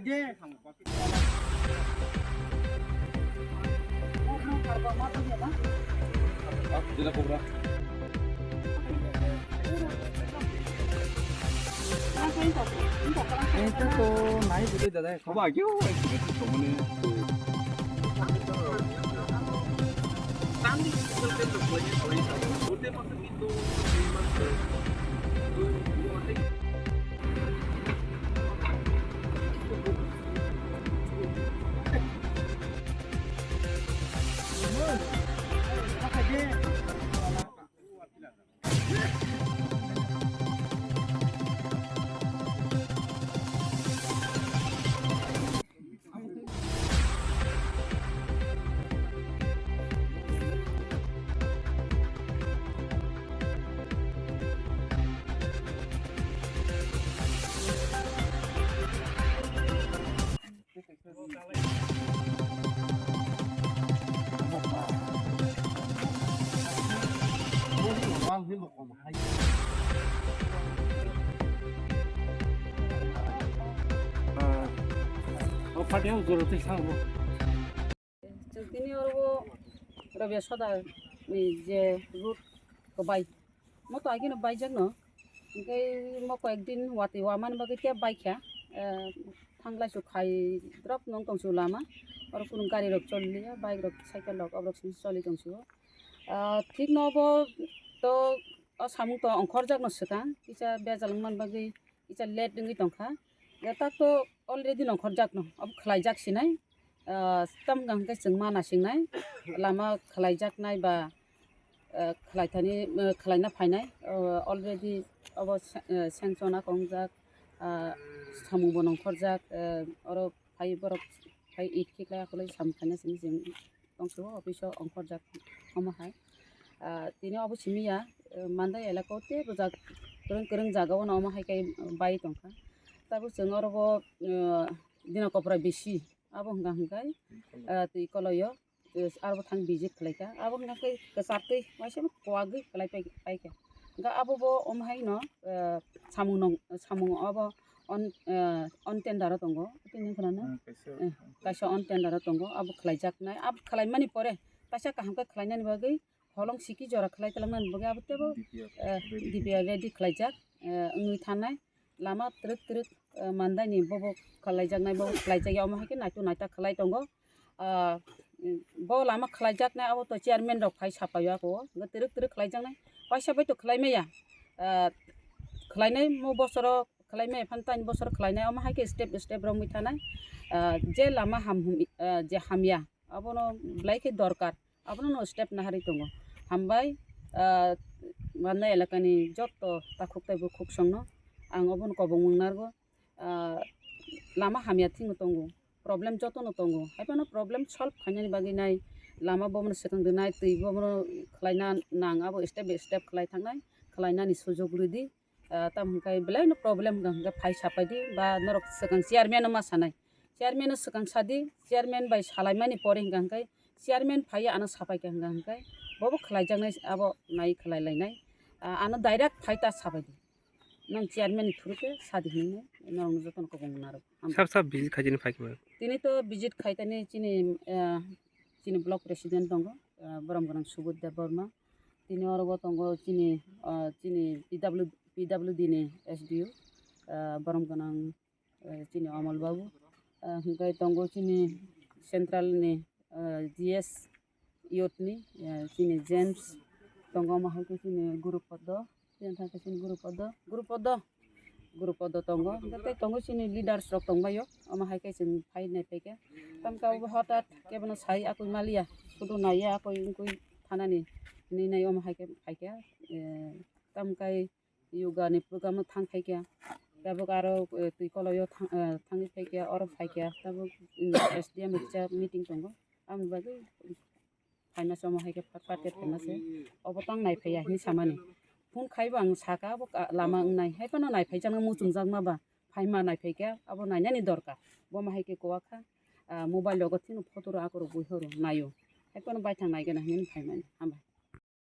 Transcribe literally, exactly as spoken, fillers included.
Esta to nai bude dada. Hoba kyo. O party ang joro twi sango. Chwng tini oro Rabia Soda ni je route kwbai, mo to agino baijak no, hingke mo koyek din watwi wamani bagwi tei baikha, eh, thanglai su khai drop nong tong su lama, oro kunu gari rok choli liya, bike rok, cycle rok, oborok simi choli tong su. Ah, thik no bo to o samung to ongkhorjak no swkang, kisa bejal wngmani bagwi kisa late wngwi tongkha. Ya tak to already nongkhorjak no, abo khlaijak sinai. Ah, tam hwnkha hwnkhe chwng ma nasingnai, lama khlaijaknai ba, ah, khlaithani, ah, khlaina phainai. Ah, already abo sa-, ah, sanction a kongjak, ah, samung bo nongkhorjak, ah, oro phai borok phai it khiklai akolai samung khaina simi chwng tongsugo office o ongkhorjak omo hai. Ah, tini obo simi ya, eh, Mandai elaka o tei bwjak kwrwng kwrwng jaga o no omo hai khe bai tongkha. Tabuk chwng oro bo, eh, dina kopra bisi abo hwnka hwnkhe, eh, twi koloi o, eh, aro bo thang visit khlaikha. Abo hwnka khe kwchar twi waisa kwagwi kwlai pai, paikha. Hwnkhe abo bo omo hai no, eh, samung nong, samung obo on, eh, on tender o tongo. Tini khna no? Hmm, kaisa. Eh, kaisa on tender o tongo. Abo khlaijaknai. Abo khlaimani pore kaisa kaham khe khlainani bagwi holong siki jora khlai twlangmani bagwi abo tebo, D P R eh, ready. D P R ready khlaijak, eh, wngwi thanai. Lama twrwk twrwk, eh, Mandai ni bobo khlaijaknai, bobo khlaijakya, omo hai khe naitu naita khlai tongo. Ah, bo lama khlaijaknai abo to chairman rok phai sapaio ako, hwnkhe twrwk twrwk khlaijaknai, waisa bai to khlai maya. Ah, khlainai mo bosoro khlai maya, phan tani bosor khlainai, omo hai khe step step romwi thanai. Ah, je lama ham hum, ah, je hamya, abono belai khe dorkar, abono no step naharwi tongo. Hambai, ah, Mandai elakani jotto takhuk tei bukhuk songno ang obono kobong wngnargo. Ah, lama hamya thikno tongo, problem jotono tongo, haiphano problem solve khainani bagwi nai lama bomono swkang rwnai, twi bomono khlaina nang, abo step by step khlai thangnai, khlainani sujok rwdi. Ah, tamo hwnkhe belaino problem hwnkha hwnkhe phai sapaidi ba norok swkang chairman no ma sanai, chairman no swkang sadi, chairman bai salaimani pore hwnkha hwnkhe chairman phaiya ano sapaikha hwnkha hwnkhe bobo khlaijaknai abo nai khlai lainai. Ah, ano direct phai ta sapaidi. Nang chairman ni through khe sadi hinwi norokno jotono kobong narwk. Sab sab visit khaijani phaikhe. Tini to visit khaitani chini, eh, chini block president tongo, eh, borom gwnang Subodh Debbarma. Tini oro bo tongo chini, eh, chini P W, P W D ni S D O, eh, borom gwnang, eh, chini Amal Babu. Eh, hwnkhe tongo chini central ni, eh, G S youth ni, eh, chini James tongo, omo hai khe chini Guru Podo, chini thang khe chini Guru Podo, Guru Podo, Guru Podo tongo, hwnkhe tei tongo chini leaders rok tongbaio, omo hai khe chwng phai nai phaikha. Tamkhe abo hothat kebono sai akoi maliya, sudu naiya akoi wngkui thanani hinwi nai omo hai khe phaikha, eh, tamkhe yoga ni program o thang phaikha, tabuk aro, eh, twi koloi o thang, eh, thangwi phaikha, oro phaikha, tabuk, mm, S D M ni kisa meeting tongo, aboni bagwi phaima se omo hai khe phat phat khe phaima se, obo tang nai phaiya hinwi samani. Phone khaibo ang saka, abo ka-, lama wngnai, hai phano nai phaijaknai muchungjakma ba, phaima nai phaikha, abo nainani dorkar, bo ma hai khe kowa kha, ah, mobile rogo thwino photo rok akorok bui horo naio, hai phano baithang naigana hinwi phaimani, hambai.